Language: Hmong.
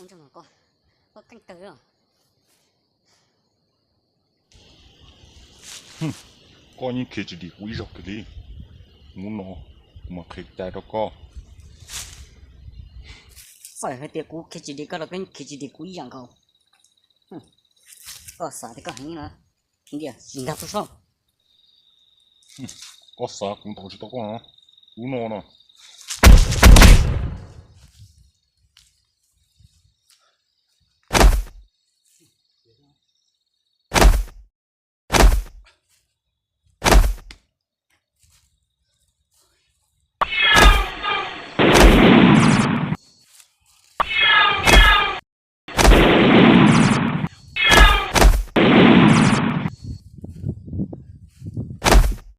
Koj, koj keej kawg os. Koj yeej khiav tsis dim kuv ib zaug kiag li. Hnub no kuv mam qhia cai rau koj. Txawm hais tias kuv khiav tsis dim koj los koj yeej khiav tsis dim kuv ib yam nkaus. Koj xav tias koj heev lawm. Tsis nkag txog saib. Koj xav kuv ntaus tsis tau koj no. Hnub no no,